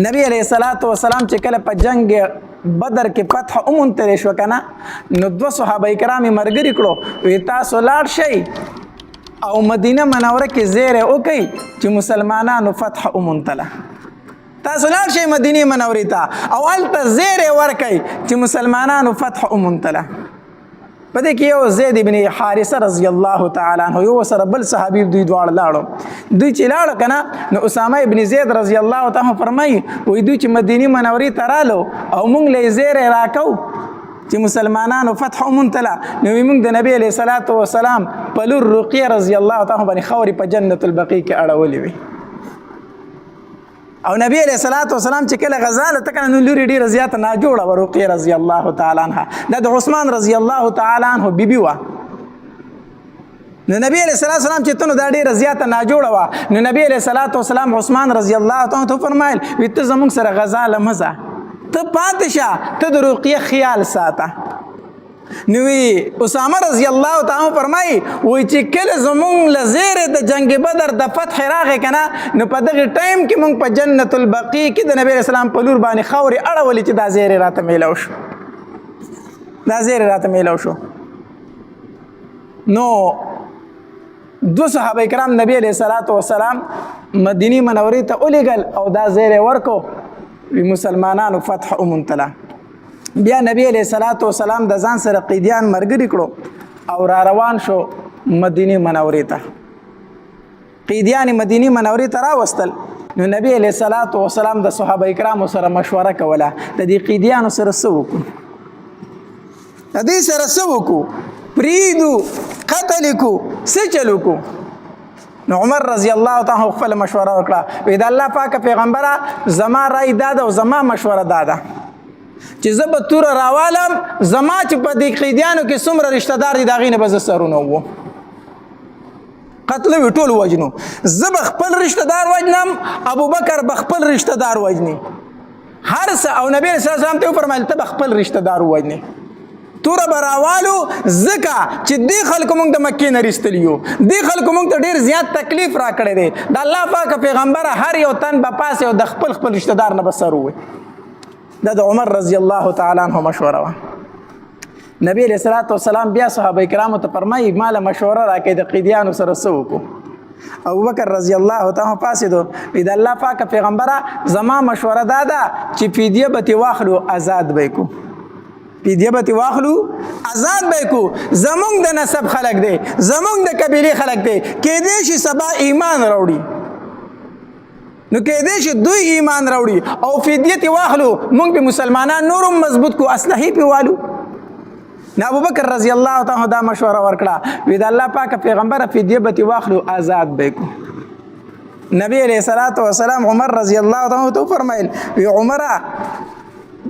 نبی علیہ الصلوۃ والسلام چې کله په جنگ بدر کې فتح ومونتل شو کنه، نو دو صحابه کرام مرګري کړو، وی تاسو لاړ شئ او مدینه منوره کې زیره وکئ چې مسلمانانو فتح ومونتله. تاسو لاړ شئ مدینه منورې ته او هلته زیره ورکئ چې مسلمانانو فتح ومونتله. په دې کې یو زید ابن حارثه رضی الله تعالی عنہ، یو سره بل صحابي، دوی دواړه لاړو. دوی چې لاړو کنه، نو اسامه ابن زید رضی الله تعالی عنہ فرمایي، وای دوی چې مدینه منورې ته رالو او مونږ له زیره راکو چې مسلمانانو فتح ومونتله، نو موږ د نبی علیہ الصلوۃ والسلام په لور رقیه رضی الله تعالی عنہ باندې خوري په جنت البقیع کې اړولې وي. او نبی علیہ الصلوۃ والسلام چې کله غزا له تکنه، نو لوري ډیره زیاته ناجوړه و، رقیه رضی الله تعالی عنها، دا د عثمان رضی الله تعالی عنہ بیبي وه. نو نبی علیہ الصلوۃ والسلام چې تنو دا ډیره زیاته ناجوړه وه، نو نبی علیہ الصلوۃ والسلام عثمان رضی الله تعالی عنہ فرمایل، وی ته زموږ سره غزا لمزه، ته پاتې شه، ته د رقیه خیال ساته. نو وی اسامه رضی الله تعالی فرمایي، وای چې کله زمونږ لزیره د جنگ بدر د فتح راغې کنه، نو په دغه ټایم کې مونږ په جنت البقیع کې د نبی اسلام په لور باندې خوري اړولې چې دا زیره راته میلاو شو، دا زیره راته میلاو شو. نو دو صحابه کرام نبی علیہ الصلوۃ والسلام مدینه منورې ته ولېګل او دا زیره ورکو، وی مسلمانانو فتح ومونتله. بیا نبی علیہ الصلوۃ والسلام د ځان سره قیدیان مرګري کړو او را روان شو مدینه منورې ته. قیدیان مدینه منورې ته راوستل، نو نبی علیہ الصلوۃ والسلام د صحابه کرامو سره مشوره کوله، د دې قیدیانو سره څه وکړو، د دې سره څه وکړو، پریدو، قتل کو، څه چلو کو؟ نو عمر رضی الله تعالی خپل مشوره وکړه، وی د الله پاک پیغمبره، زما رای دا ده او زما مشوره دا ده چې زه به توره راوالم، زما چې په دې قیدیانو کې څومره رشتہ دار دي، د هغې نه به زه سرونه وو قتلوي، ټول وجنو. زه به خپل رشتہ دار وجنم، ابوبکر به خپل رشتہ دار وجني، هر څه. او نبی صلی الله علیه وسلم ته وفرمایل، ته به خپل رشتہ دار وجني. توره به راوالو، ځکه چې دې خلکو مونږ د مکې نه رستلی یو، دې خلکو مونږ ته ډېر زیات تکلیف را کړی دی. د الله پاک پیغمبره، هر یو تن به پاسې او د خپل خپل رشتہ دار نه به سر ووایي. دا د عمر رضی الله تعالی عنہ مشوره وه. نبی علیہ الصلوۃ والسلام بیا صحابه کرامو ته فرمایي، مال مشوره راکړئ، د قیدیانو سره څه وکړو؟ ابو بکر رضی الله تعالی پاسېدو، وی د الله پاک پیغمبره، زما مشوره دا ده چې فدیه به ترې واخلو، آزاد به کو. فدیه به ترې واخلو، آزاد به کو. زمونږ د نسب خلک دی، زمونږ د قبیلې خلک دی، کېدای شي سبا ایمان راوړي. نو کېدای شي دوی ایمان راوړي او فدیه ترې واخلو، مونږ به مسلمانان نورم مضبوط کو، اسلحې پې والو. نو ابوبکر رضی الله تعالی دا مشوره ورکړه، وی د الله پاک پیغمبر، فدیه به ترې واخلو، آزاد به کو. نبی علیہ الصلوۃ والسلام عمر رضی الله تعالی ته فرمایل، وی عمره،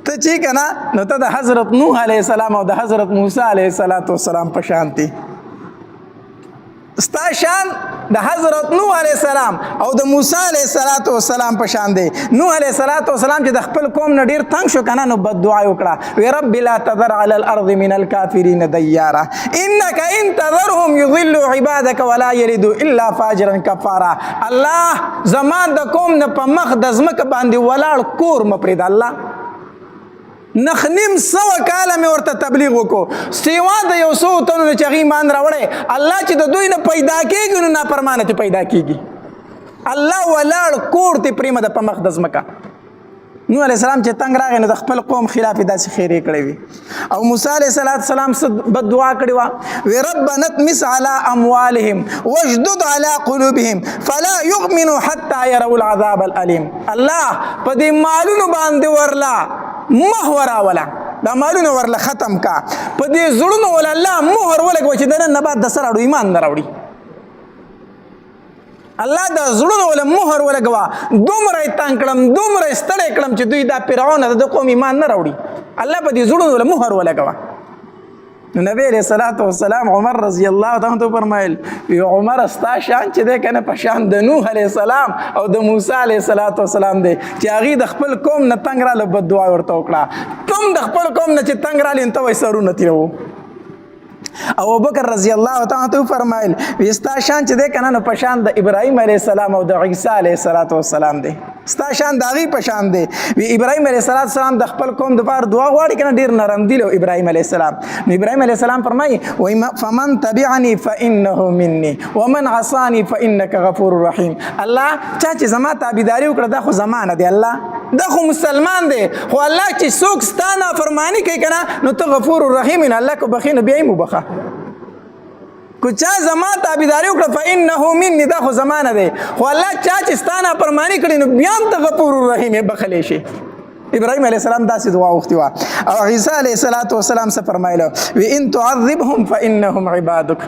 ته چې کنه، نو ته د حضرت نوح علیہ السلام او د حضرت موسی علیہ الصلوۃ والسلام په شان دی. ستا شان د حضرت نوح علیہ السلام او د موسی علیہ الصلوۃ والسلام په شان دی. نوح علیہ الصلوۃ والسلام چې د خپل قوم نه ډیر تنگ شو کنه، نو بد دعا وکړه، وی رب لا تذر علی الارض من الكافرین دیارا انک ان تذرهم یضلوا عبادك ولا یلدوا الا فاجرا کفارا. الله، زمان د قوم نه په مخ د زمکه باندې ولاړ کور مپرید. الله، 950 کاله مې ورته تبلیغ وکړو، سیوا د یو څو تنو نه چې هغې ایمان راوړی. الله، چې د دوی نه پیدا کېږي، نو نافرمانه ته پیدا کېږي. الله، ولاړ کور ته پرېمه د په مخ د ځمکه. نوح علیه السلام چې تنګ راغی، نو د خپل قوم خلاف یې داسې خیرې کړې وي. او موسی علیه السلام څه بد دعا کړې وه؟ وی ربنا اطمس على اموالهم واشدد على قلوبهم فلا يؤمنوا حتى يروا العذاب الالم. الله، په دې مالونو باندې ورلا مه راوله، دا مالونه ورله ختم کا، په دې زړونو ول الله مهر ولګوه چې د نن نه بعد د سره اړو ایمان نه راوړي. الله، د زړونو ول مهر ولګوه، دومره یې تنګ کړم، دومره یې ستړی کړم چې دوی دا فرعون د قوم ایمان نه راوړي. الله، په دې زړونو ول مهر ولګوه. نو نبی علیہ الصلوۃ والسلام عمر رضی الله تعالی عنہ فرمایل، وی عمر، ستا شان چې ده کنه، په شان د نوح علیہ السلام او د موسی علیہ الصلوۃ والسلام دی چې هغه د خپل قوم نه تنگ رااله، بد دعا ورته وکړه. تم د خپل قوم نه چې تنگ رااله، ته وای سرونه تیرو. او ابوبکر رضی الله تعالی ته فرمایل وستا شان چې ده کنه نو په شان د ابراهیم علی السلام او د عیسی علی السلام دی، ستا شان د هغې په شان دی. وی ابراهیم علیه السلام د خپل قوم دپاره دعا غواړي کنه، ډېر نرم دل ابراهیم علیه السلام. نو ابراهیم علیه السلام فرمایي وایي فمن تبعني فانه مني ومن عصاني فانك غفور رحیم. الله چا چې زما تابعداري وکړه دا خو زما نه دی، الله دا خو مسلمان دی، خو الله چې څوک ستا نافرماني کوي کنه نو ته غفور رحیم، نه الله کو بخښي نو بیا یې وبخښه. کو چا زما تابعداري وکړه فانه مني، دا خو زما نه دی، خو الله چا چې ستا نافرماني کړې نو بیا هم ته غفور رحیم یې، بخښلی شي. ابراهيم عليه السلام داسې دعا وغوښتې وه. او عیسی علیه السلام څه فرمایله؟ وی ان تعذبهم فانهم عبادك.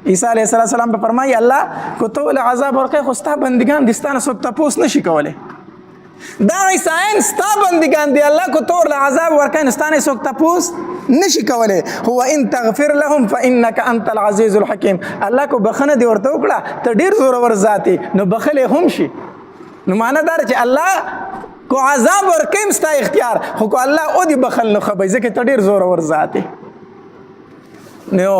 عیسی علیه السلام به فرمایي الله کو ته ول عذاب ورکړې خو ستا بندګان دي، ستا نه څوک تپوس نشي کولی، دا عیسایان ستا بندګان دي، الله کو ته ورله عذاب ورکړې نو ستا نه څوک تپوس نشي کولی. هو ان تغفر لهم فانك انت العزیز الحکیم. الله کو بخنه دی ورته وکړه، ته ډیر زورور ذات نو بخلې هم شي. نو معنا دا چې الله کو عذاب ورکیم ستا اختیار، خو کو الله او دی بخل نو خبر ځکه ته ډیر زورور ذات. نو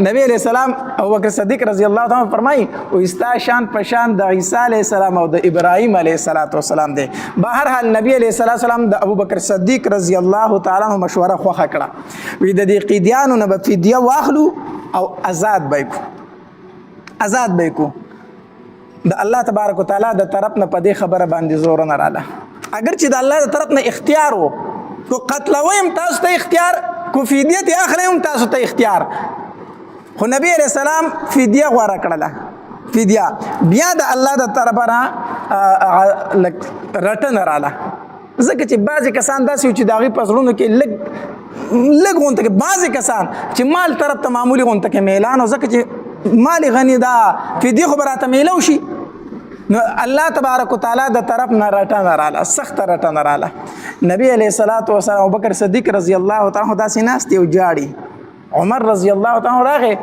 نبی علیہ السلام ابو بکر صدیق رضی الله تعالی فرمایي او استا شان په شان د عیسی علیہ السلام او د ابراهیم علیه السلام دی. بهر حال نبی علیہ السلام د ابو بکر صدیق رضی الله تعالی عنہ مشوره خوښه کړه، وی د دې قیدیانو نه به فدیه واخلو او آزاد به کو، آزاد به کو. د الله تبارک وتعالى د طرف نه په دې خبره باندې زور نه رااله، اگر چې د الله د طرف نه اختیار وو، کو قتلویم تاسو ته اختیار، کو فدیه ته اخلي هم تاسو ته اختیار، خو نبی علیہ السلام فدیه غوړه کړله. فدیه بیا د الله د طرف نه رټنه رااله، ځکه چې بعضې کسان داسې وو چې د هغوی په زړونو کې لږ لږ غونته کې بعضې کسان چې مال طرف ته معمولي غونته کې میلان، ځکه چې مال غني ده فدیه خو به راته میلو شي. نو الله تبارک وتعالى د طرف نه رټنه رااله، سخته رټنه رااله. نبی علیه الصلاة والسلام ابوبکر صدیق رضی الله تعالی عنہ داسې ناست دی او جاړي. عمر رضی الله تعالی عنہ راغی،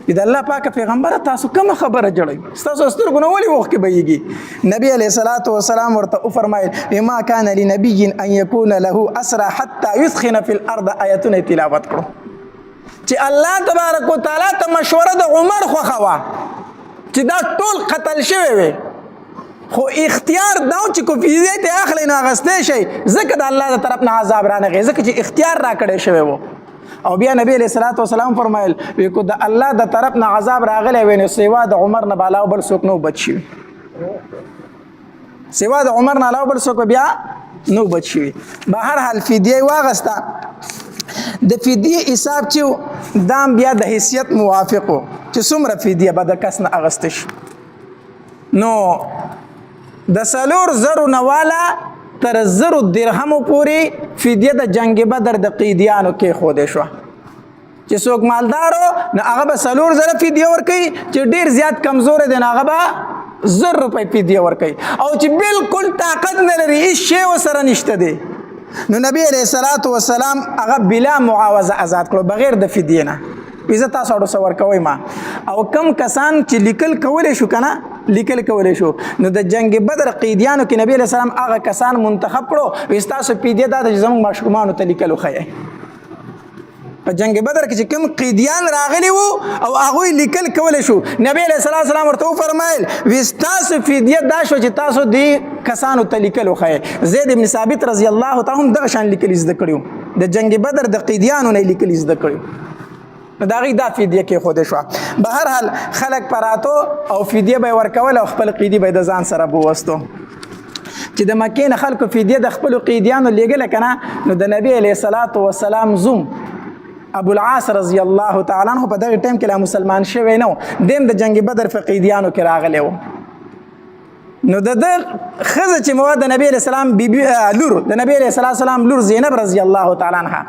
د الله پاک پیغمبر تاسو کومه خبره جوړوي، ستاسو سترګو نه ولې اوښکې بهیږي؟ نبی علیه الصلاة والسلام ورته وفرمایل ما کان لنبي ان یکون له اسرى حتى يثخن في الارض. آیتونه تلاوت کړو چې الله تبارک وتعالى ته مشوره د عمر خوښه وه چې دا ټول قتل شوی وي، خو اختیار دا چې کو فدیه ته اخلي نو اغستې شي، ځکه د الله د طرف نه عذاب رانغی، ځکه چې اختیار راکړی شوی وو. او بیا نبی علیہ الصلوۃ والسلام فرمایل وی کو د الله د طرف نه عذاب راغلی وي نو سوا د عمر نه بالا بل څوک نو بچ شي، سوا د عمر نه علاوه بل څوک بیا نو بچ شي. به هر حال فدیه واغسته. د فدیه حساب چې دام بیا د حیثیت موافقو چې څومره فدیه به د کس نه اغسته شي، نو د 4000 نه والا تر 1000 درهمو پورې فدیه د جنگ بدر د قیدیانو کې ښودې شوه. چې څوک مالدارو نو هغه به 4000 فدیه ورکوي، چې ډیر زیات کمزوری دی نو هغه به 1000 روپۍ فدیه ورکوي، او چې بالکل طاقت نه لري هیڅ شی ورسره نشته دی نو نبی علیه الصلاة والسلام هغه بلا معاوضه آزاد کړو بغیر د فدیې نه. زه تاسو اړو څه ورکوئ ما. او کم کسان چې لیکل کولی شو که نه، لیکل کولی شو، نو د جنگ بدر قیدیانو کې نبی علیه السلام هغه کسان منتخب کړو وی ستاسو فدیه دا ده چې زموږ ماشومانو ته لیکل وښیئ. په جنگ بدر کې چې کوم قیدیان راغلي وو او هغوی لیکل کولی شو، نبی علیه الصلاة والسلام ورته وفرمایل وی ستاسو فدیه دا شوه چې تاسو دې کسانو ته لیکل وښیئ. زید بن ثابت رضی الله تعالی هم دغه شان لیکل زده کړي وو، د جنگ بدر د قیدیانو نه یې لیکل زده کړي وو، نو د هغوی دا فدیه کېښودې شوه. بهرحال خلک په راتو او فدیه به یې ورکوله او خپل قیدي به یې د ځان سره بوستو. چې د مکې نه خلکو فدیه د خپلو قیدیانو لېږله که نه، نو د نبی علیه الصلاة والسلام زوم ابو العاص رضی الله تعالی عنہ په دغه ټایم کې لا مسلمان شوی نه و، دی هم د جنگ بدر په قیدیانو کې راغلی و. نو د ده ښځه چې مو د نبی علیه السلام بیبي لور، د نبی علیه السلام لور زینب رضی الله تعالی عنها،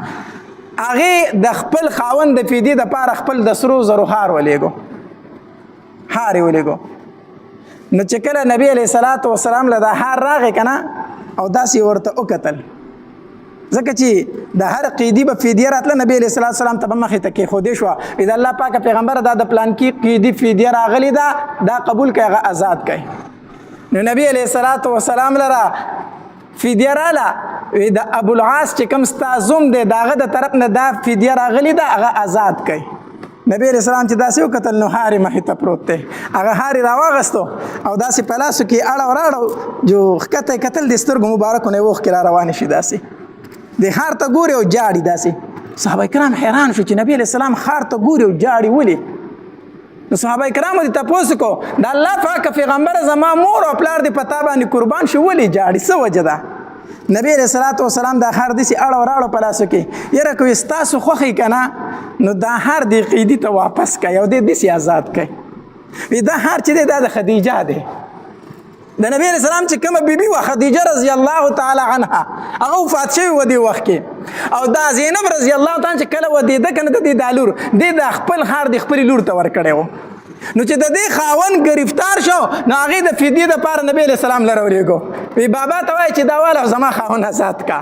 هغې د خپل خاوند د فدیې دپاره خپل د سرو زرو هار ولېږو، هار یې ولېږو. نو چې کله نبی علیه الصلاة والسلام له دا هار راغی که نه، او داسې یې ورته وکتل، ځکه چې د هر قیدي به فدیه راتله نبی علیه الصلاة والسلام ته به مخې ته کېښودې شوه، وایي د الله پاکه پیغمبره دا د پلانکي قیدي فدیه راغلې ده، دا قبول کړئ، هغه آزاد کړئ. نو نبی علیه الصلاة والسلام لره فدیه راله، وی د ابو العاص چې کوم ستا زوم دی، د هغه د طرف نه دا فدیه راغلې ده، هغه آزاد کړئ. نبی علیہ السلام چې داسې وکتل نو هارې مخې ته پروت دی، هغه هارې راواغستو او داسې په لاسو کې اړه راړو، جو ښکته یې کتل د سترګو مبارکو نه یې اوښکې را روانې شي. داسې د ښار ته ګوري او جاړي. داسې صحابه کرام حیران شو چې نبی علیہ السلام ښار ته ګوري او جاړي ولې؟ نو صحابه کرامو دې تپوس کو، د الله پاک پیغمبر، زما مور او پلار دې په تا باندې قربان شو، ولې جاړي، څه وجه ده؟ نبی علیہ الصلوۃ والسلام دا خر دسی اړه راړو په لاسو کې، یره کوي ستاسو خوخی کنه، نو دا هر دی قیدی ته واپس کړي او دې دسی آزاد کړي. وی دا هر چې دا د خدیجه دی، د نبی علیہ السلام چې کومه بیبي وه خدیجه رضی الله تعالی عنها، هغه وفات شوې وه دې وخت کې. او دا زینب رضی الله تعالی چې کله ودېده که نه، د دې دا لور دې د خپل ښار د خپلې لور ته ورکړی و. نو چې د دې خاوند گرفتار شو، نو هغې د فدیې دپاره نبی علیہ السلام له راولېږو، وی بابا ته وایي چې دا واله زما خاوند آزاد کا.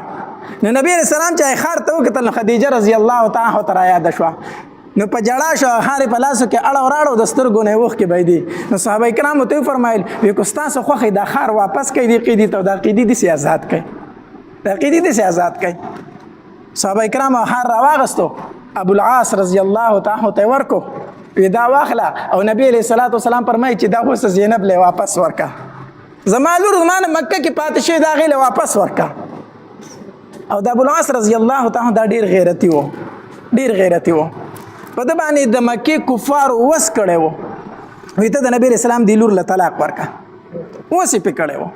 نو نبی علیہ السلام چې ښار ته وکتل، نو خدیجه رضی الله تعالی عنها ته رایاده شوه، نو په جړا شو، هارې په لاسو کې اړه وراړو، د سترګو نه اوښکې بهیدې. نو صحابه کرامو ته وفرمایل، وی که ستاسو خوښه دا ښار واپس کړئ دې قیدي ته، دا قیدي داسې آزاد کړئ، دا قیدي داسې آزاد کړئ. صحابه کرامو هار راواغستو، ابو العاص رضی الله تعالی عنه ته ورکو، وی دا واخله او نبی علیہ الصلوۃ والسلام فرمایي چې دا اوس زینب له واپس ورکا، زما لور زما نه مکه کې پاتې شوې، دا هغې له واپس ورکا. او د ابو العاص رضی الله تعالی دا ډیر غیرتی وو، ډیر غیرتی وو. په ده باندې د مکې کفارو وس کړی وو، وی ته د نبی علیہ السلام دی لور له طلاق ورکا، وس یې پې کړی وو.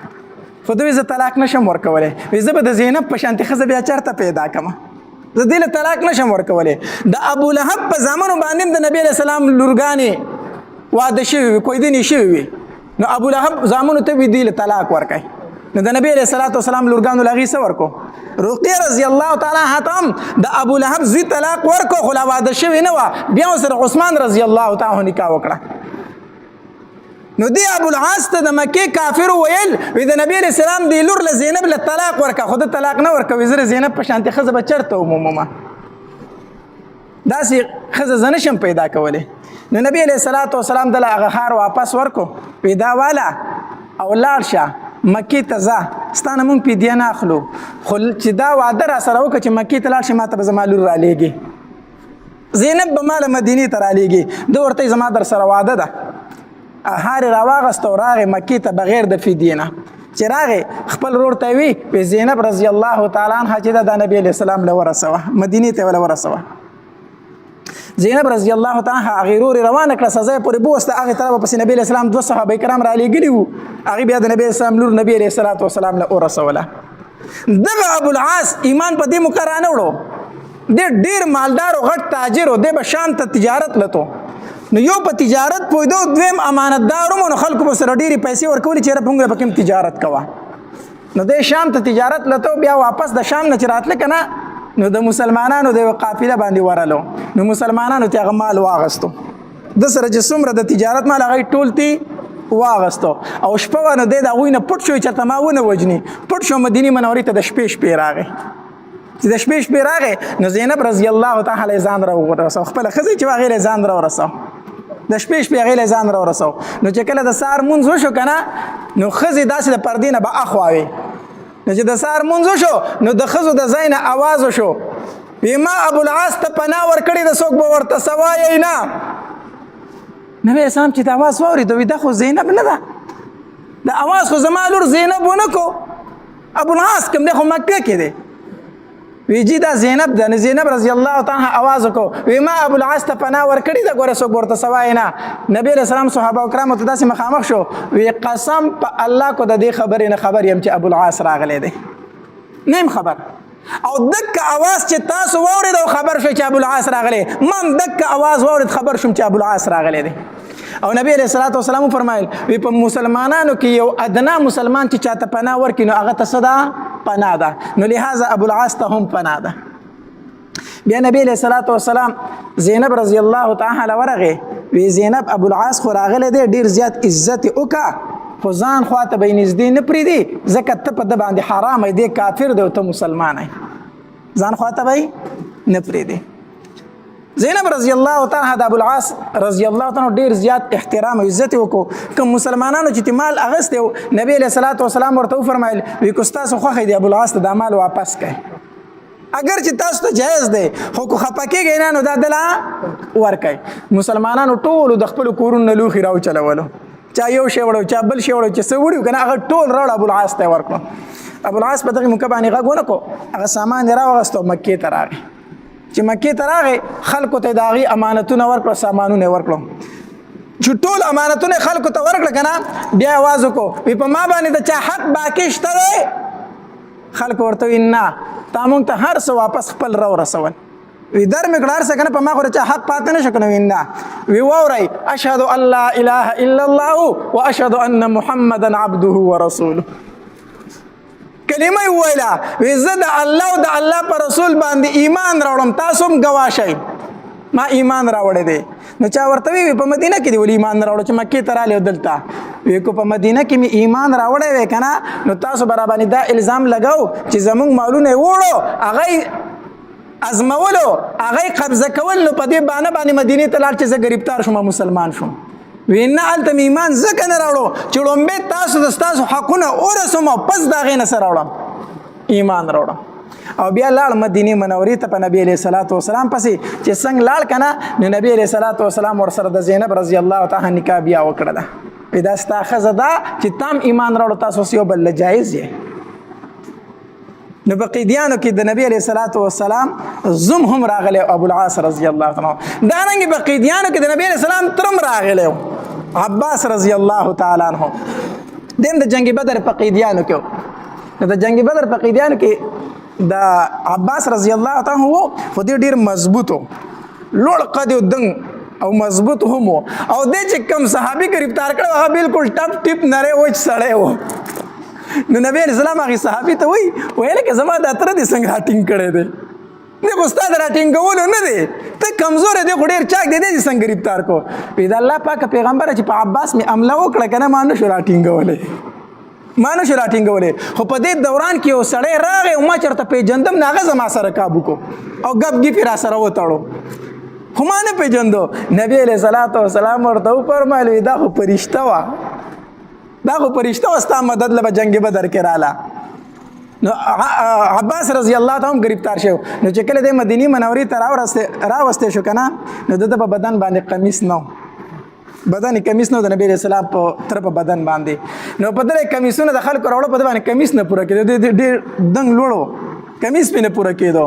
خو دوی زه طلاق نشم ورکولی، وی زه به د زینب په شانتې ښځه بیا چېرته پیدا کړم، زه دې له طلاق نشم ورکولی. د ابو لهب په زامنو باندې د نبی علیہ السلام لورګانې واده شوې وي، کویدنې شوې وي. نو ابو لهب زامنو ته وی دې له طلاق ورکړئ. نو د نبی علیہ الصلوۃ والسلام لورګانو له هغې څه ورکو؟ رقیه رضی الله تعالی عنها ته هم د ابو لهب زوی طلاق ورکو، خو لا واده شوې نه وه، بیا ورسره عثمان رضی الله تعالی عنه نکاح وکړه. نو دی ابو العاص ته د مکې کافر ویل، وی د نبی علیہ السلام دی لور له زینب له طلاق ورکا، خو د طلاق نه ورکوي، زه زینب په شانتې ښځه به چېرته ومومم، داسې ښځه زه نشم پیدا کولی. نو نبی علیہ الصلوۃ والسلام دله هغه ښار واپس ورکو، وی دا والا او لاړ شه مکې ته ځه، ستا نه مونږ فدیه نه اخلو، خو چې دا وعده را سره وکړه چې مکې ته لاړ شې ما ته به زما لور رالیږي، زینب به ما له مدینې ته رالیږي. ده ورته زما در سره وعده ده. هارې راواغسته او راغی مکې ته بغیر د فدیې نه. چې راغی خپل ورور ته وی، وی زینب رضی الله تعالی عنها چې ده د نبی علیہ السلام له ورسوه، مدینې ته وله ورسوه. زینب رضی الله تعالی عنها هغې ورور یې روانه کړه، سزا یې پورې بوسته. هغې طرفه پسې نبی علیہ السلام دوه صحابه کرام رالیږلي وو، هغې بیا د نبی علیہ السلام لور نبی علیہ الصلوة والسلام له ورسوله. دغه ابو العاص ایمان په دې موقع رانه وړو، دی ډیر مالدار او غټ تاجر و، دی به شام ته تجارت لتو، نو یو په تجارت پوهېدو، دویم امانتدار هم، نو خلکو به سره ډېرې پیسې ورکولې چې یاره په موږ به کوم تجارت کوه. نو دی شام ته تجارت لته، بیا واپس د شام نه چې راتله که نه، نو د مسلمانانو د یوه قافله باندې ورلو، نو مسلمانانو ته هغه مال واغستو، د سره چې څومره د تجارت مال هغه ټول تی واغستو. او شپه وه، نو دی د هغوی نه پټ شو، چېرته ما ونه وژني، پټ شو. مدینې منورې ته د شپې شپې راغی. چې د شپې شپې راغی، نو زینب رضی الله تعالی ځان را ورسو، خپله ښځه چې هغې له ځان را ورسو، د شپې شپې هغې له ځان را ورسو. نو چې کله د سهار مونځ وشو که نه، نو ښځې داسې د پردې نه به اخوا وي. نو چې د سهار مونځ وشو، نو د ښځو د ځای نه اواز وشو، وی ما ابو العاص ته پناه ورکړې ده، څوک به ورته څه وایئ نه. نبی اسلام چې د اواز واورېد، وی دا خو زینب نه ده، د اواز خو زما لور زینب ونه کو، ابو العاص کوم دی خو مکه کې دی. وی جی دا زینب ده. نو زینب رضی الله تعالی عنها اواز وکړو، وی ما ابو العاص ته پناه ورکړې ده، ګوره څوک ورته څه وایي نه. نبی علیه السلام صحابه کرامو ته داسې مخامخ شو، وی قسم په الله کو د دې خبرې نه خبر یم چې ابو العاص راغلی دی، نه یم خبر. او دک اواز چې تاسو واورېد او خبر شو چې ابو العاص راغلی، ما هم دک اواز واورېد خبر شوم چې ابو العاص راغلی دی. او نبی علیه الصلاة والسلام وفرمایل، وی په مسلمانانو کې یو ادنا مسلمان چې چاته پناه ورکړي، نو هغه ته څه ده؟ پناه ده. نو لهذا ابو العاص ته هم پناه ده. بیا نبی علیه الصلاة والسلام زینب رضی الله تعالی ورغی، وی زینب ابو العاص خو راغلی دی، ډیر زیات عزت یې وکړه، خو ځان خواته به یې نږدې نه پرېږدي، ځکه ته په ده باندې حرام یې، دی کافر دی او ته مسلمان یې، ځان خواته به یې نه پرېږدي. زینب رضی الله تعالی عنها د ابو العاص رضی الله تعالی عنہ ډیر زیات احترام او عزت وکړو. کوم مسلمانانو چې مال اغسته، نبی علیہ الصلوۃ والسلام ورته وفرمایل وی کو تاسو خوخه دی ابو العاص ته د مال واپس کړئ، اگر چې تاسو ته جایز دی، خو کو خپه کېږئ نه نو دا دلا ورکړئ. مسلمانانو ټولو د خپل کورونو لوښي راو چلولو، چا یو شی وړو، چا بل شی وړو، چې څه وړي کنه هغه ټول راوړ ابو العاص ته ورکړو. ابو العاص په دغه موقع باندې غږ ونه کو، هغه سامان یې راوغستو، مکې ته راغی. چې مکې ته راغی، خلکو ته د هغې امانتونه ورکړو، سامانونه یې ورکړو. چې ټول امانتونه خلکو ته ورکړه کنه، بیا आवाज وکړو وی په ما باندې د چا حق باقی شته دی؟ خلکو ورته وی نه، تا مونږ ته هر څه واپس خپل را ورسول، وی در مې کړه هر څه کنه، په ما خو د چا حق پاتې نه شو کنه. وی نه، وی واورئ، اشهد ان لا اله الا الله واشهد ان محمدا عبده ورسوله. کلمه ویله وی زه د الله او د الله پر رسول باندې ایمان راوړم، تاسو هم ګواه شئ ما ایمان راوړی دی. نو چا ورته وی په مدینه کې دی ولې ایمان راوړو چې مکې ته راغلی دلته؟ وی کو په مدینه کې می ایمان راوړی وی کنه، نو تاسو به راباندې دا الزام لګاو چې زمونږ مالونه یې وړو، هغه ازمولو، هغه قبضه کول، نو په دې بانه باندې مدینې ته لاړ چې زه گرفتار شوم، مسلمان شوم. وی نه، هلته مې ایمان ځکه نه راوړو چې ړومبی تاسو د ستاسو حقونه ورسوم او پس د هغې نه څه راوړم؟ ایمان راوړم. او بیا لاړ مدینې منورې ته په نبی علیه الصلاة والسلام پسې. چې څنګه لاړ که نه، نو نبی علیه الصلاة والسلام ورسره د زینب رضی الله تعالی نکاح بیا وکړله. وی دا ستا ښځه ده چې تام ایمان راوړو، تاسو اوس یو بل له جایز یې. نو په قیدیانو کې د نبی علیه الصلاة والسلام زوم هم راغلی، ابو العاص رضی الله تعالی عنہ. دارنګه په قیدیانو کې د نبی علیه السلام ترم راغلی، عباس رضی الله تعالی عنہ، دیم د جنگ بدر په قیدیانو کې. د جنگ بدر په قیدیانو کې د عباس رضی الله تعالی عنہ، خو دې ډیر مضبوطو، لوړ قد او دنګ او مضبوط هم. او دې چې کم صحابي گرفتار کړو، هغه بالکل ټپ ټیپ نری وچ سړی و. نو نبی علیہ السلام هغه صحابي ته وی ویل کې زما د تر دې څنګه راټینګ کړی دی؟ نه خو ستا د راټینګولو نه دی، ته کمزور دی خو ډېر چاک دی، دې څنګه گرفتار کو؟ وی د الله پاک پیغمبر، چې په عباس می عمله وکړه کنه، ما نه شو راټینګولې، ما نه شو راټینګولې، خو په دې دوران کې یو سړی راغی او ما چېرته پېژندم نه، هغه زما سره کابو کو او ګپ ګپ را سره وتړو، خو ما نه پېژندو. نبی علیہ الصلوة والسلام ورته وفرمایل دا خو فرشته وه، دا خو فرشته وه، ستا مدد له به جنګ بدر کې راله. نو عباس رضی الله تعالی هم گرفتار شو. نو چې کله د مدینی منورې ته راوسته شو کنه، نو د په بدن باندې قمیص نو، بدن کمیس نو، د نبی رسول الله په تر په بدن باندې نو په درې کمیسونه د خلکو راوړو، په باندې کمیس نه پوره کېدو، ډېر دنګ لوړو، کمیس په نه پوره کېدو.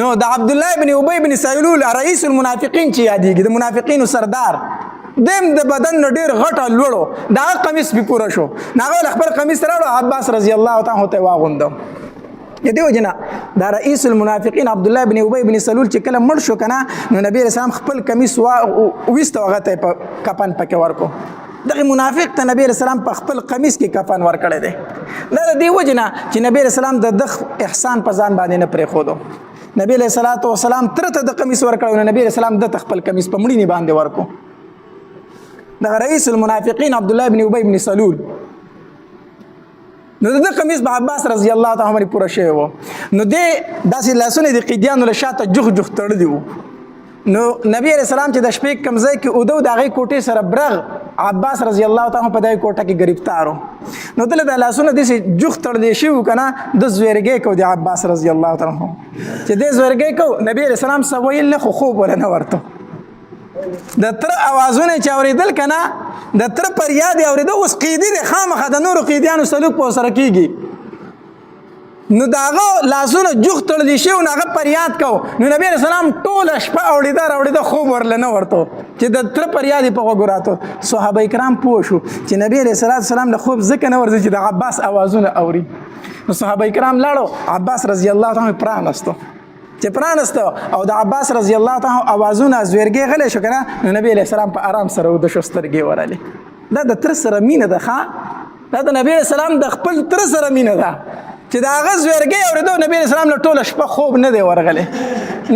نو د عبد الله ابن ابي بن سلول رئیس المنافقین چې یادېږي، د منافقینو سردار، دیم د بدن نه ډېر غټه لوړو، دا قمیص به پوره شو، نو هغه خپل قمیص راوړو، عباس رضی الله تعالی ته واغوندو. د دې وجنه دا رئیس المنافقین عبد الله بن ابي بن سلول چې کله مړ شو کنه، نو نبی رسول الله خپل قمیص وا وېست، هغه ته په کفن پکې ورکو. دغه منافق ته نبی رسول الله په خپل قمیص کې کفن ورکړی دی. دا د دې وجنه چې نبی رسول الله د دخ احسان په ځان باندې نه پرې خودو. نبی علیہ الصلوۃ والسلام تر ته د قمیص ورکړو، نو نبی رسول الله د خپل قمیص په مړینې باندې ورکو، دغه رئیس المنافقین عبد الله بن ابي بن سلول. نو د قمیص به عباس رضی الله تعالی عنہ پوره شوی وو. نو دې داسې لاسونه د قیدیانو له شاته جوخ جوخ تړلي وو. نو نبی علیہ السلام چې د شپې کم ځای کې اودو، د هغې کوټې سره برغ عباس رضی الله تعالی په دغې کوټه کې گرفتارو. نو دله د لاسونه داسې جوخ تړلی شوي وو که نه، د زویرګی کو د عباس رضی الله تعالی عنہ. چې دې زویرګی کو، نبی علیہ السلام څه ویل نه، خو خوب وله نه ورته. د تر اوازونه چې اورېدل که نه، د تر پریاد یې اورېده. اوس قیدي دی، خامخا د نورو قیدیانو سلوک په سره کېږي. نو د هغه لاسونه جوخ تړلی شوي، نو هغه پریاد کو. نو نبی علیہ السلام ټوله شپه اوړېده راوړېده، خوب ورله نه ورته چې د تره پریاد یې په غوږو راتو. صحابه کرام پوه شو چې نبی علیه الصلاة والسلام له خوب ځکه نه ورځي چې د عباس اوازونه اوري. نو صحابه کرام لاړو، عباس رضی الله تعالی پرانستو. چې پرانستو او د عباس رضی الله تعالی اوازونه زویرګې غلی شو که نه، نو نبی علیه السلام په آرام سره وده شو، سترګې ورغلې. دا د تره سره مینه ده ښه، دا د نبی علیه السلام د خپل تره سره مینه ده چې د هغه زویرګې اورېدو، نبی علیه السلام له ټوله شپه خوب نه دی ورغلی.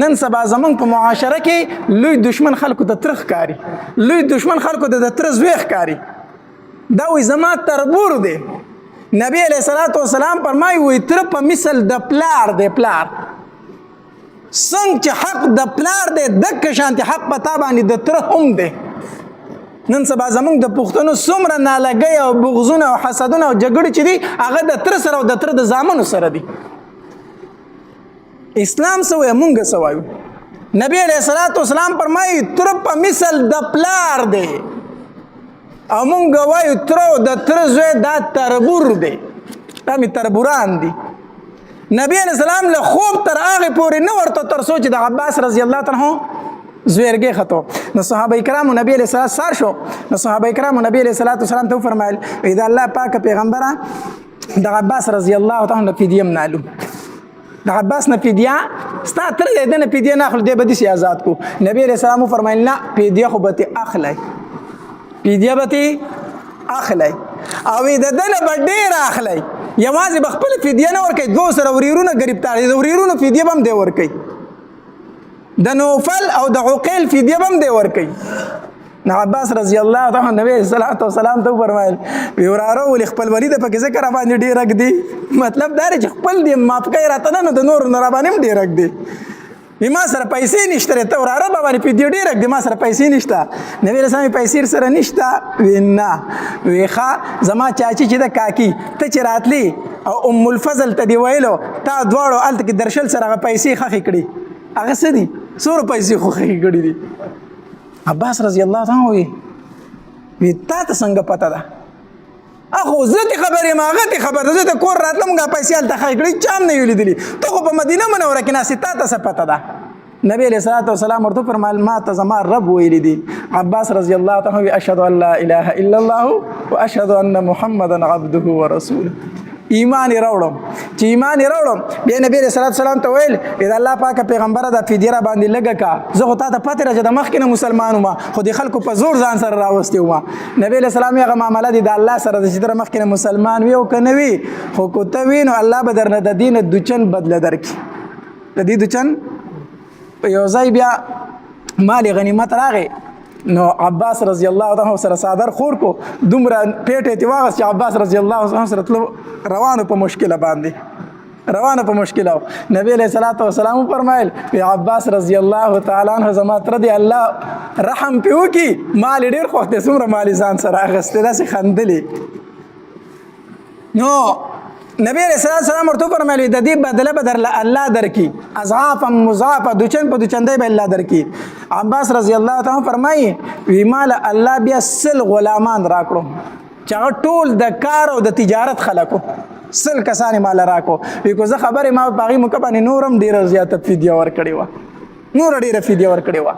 نن سبا زمونږ په معاشره کې لوی دشمن خلکو ته تره ښکاري، لوی دشمن خلکو ته د تره زوی ښکاري. دا وایي زما تربور دی. نبی علیه الصلاة والسلام فرمایي وایي تره په مثل د پلار دی. پلار څنګه چې حق د پلار دی، دک شانتې حق په تا باندې د تره هم دی. نن سبا زمونږ د پښتنو څومره نالګۍ او بغضونه او حسدونه او جګړې چې دي، هغه د تره سره او د تره د زامنو سره دي. اسلام څه وایي، مونږ څه وایو؟ نبی علیه الصلاة والسلام فرمایي تره په مثل د پلار دی، او مونږ وایو تره او د تره زوی دا تربور دی، دا مې تربوران دي. نبی علیه السلام له خوب تر هغې پورې نه ورته تر څو چې د عباس رضی الله تعالی عنه زویرګی خطو. نو صحابه کرامو نبی علیه السلام سار شو، نو صحابه کرامو نبی علیه الصلاة والسلام ته وفرمایل وایي د الله پاک پیغمبره د عباس رضی الله تعالی عنه فدیه هم نالو، د عباس نه فدیه ستا تره دی، ده نه فدیه نه اخلو، دی به داسې آزاد کو. نبی علیه السلام وفرمایل نه، فدیه خو به ترې اخلی، فدیه به ترې اخلی، او د ده نه به ډېره اخلی، یوازې به خپله فدیه نه ورکوي، دوو سره وریرونه ګرفتار دي، د وریرونو فدیه به هم دی ورکوي، د نوفل او د عقیل فدیه به هم دی ورکوي. نو عباس رضی الله تعالی عنہ نبی صلی الله علیه وسلم ته وفرمایل وی وراره ولې خپل ولي ته پکې ذکر باندې ډېر حق دی، مطلب دا دی چې خپل دې معاف کوي راته نه، نو د نورو نه راباندې هم ډېر حق دی. وی ما سره پیسې نشته، ته وراره به باندې فدیه ډېر حق دی، ما سره پیسې نشته. نبی علیه السلام پیسې سره نشته؟ وی نه. وی ښه زما چاچي چې ده کاکي، ته چې راتلې او ام الفضل ته دې ویلو تا دواړو هلته کې درشل سره هغه پیسې ښخې کړې، هغه څه دي؟ څومره پیسې خو ښخې کړې دي؟ عباس رضی الله تعالی وی وی تا ته څنګه پته ده؟ اخو زه ته خبر یم، هغه ته خبر ده، زه ته کور راتلم هغه پیسې هلته ښخې کړې، چا هم نه یو لیدلي، ته خو په مدینه منوره کې ناست یې، تا ته څه پته ده؟ نبی علیه الصلاة والسلام ورته وفرمایل ما ته زما رب ویلي دي. عباس رضی الله تعالی عنه اشهد ان لا اله الا الله واشهد ان محمدا عبده ورسوله. ایمان یې راوړم، چې ایمان یې راوړم بیا نبی علیه الصلاة والسلام ته ویل د الله پاک پیغمبره دا فدیه را باندې لږه کا، زه خو تا ته پته را چې د مخکې نه مسلمان وم، خو د خلکو په زور ځان سره راوستی وم. نبی علیه السلام یې هغه معامله دي د الله سره ده چې تر مخکې نه مسلمان وي او که نه وي، خو که ته وي نو الله به درنه د دې نه دوچن بدله درکړي، د دې دوچن. په یو ځای بیا مال غنیمت راغی، نو عباس رضی الله عنه سره څادر خور کو، دومره پیټه تی واغست چې عباس رضی الله عنه سره تلو روانو په مشکله باندې، روانو په مشکله. نبی علیه الصلاة والسلام وفرمایل وی عباس رضی الله تعالی عنه زما تره دی، الله رحم پې وکړي، مال یې ډېر خوښ دی، څومره مال یې ځان سره اخیستی، داسې خندلې. نو نبی علیه الصلاة والسلام ورته وفرمایل د دې بدله به درله الله درکړي، اضعافا مضاعفه، دوچن په دوچندۍ به الله درکړي. عباس رضی الله تعالی عنه فرمایي وی مال الله بیا 100 غلامان راکړو چې هغه ټول د کار او د تجارت خلکو، 100 کسان یې مال راکړو. وی کو زه خبرې ما په هغې موقع باندې نور هم ډېره زیاته فدیه ورکړې وه، نوره ډېره فدیه ورکړې وه.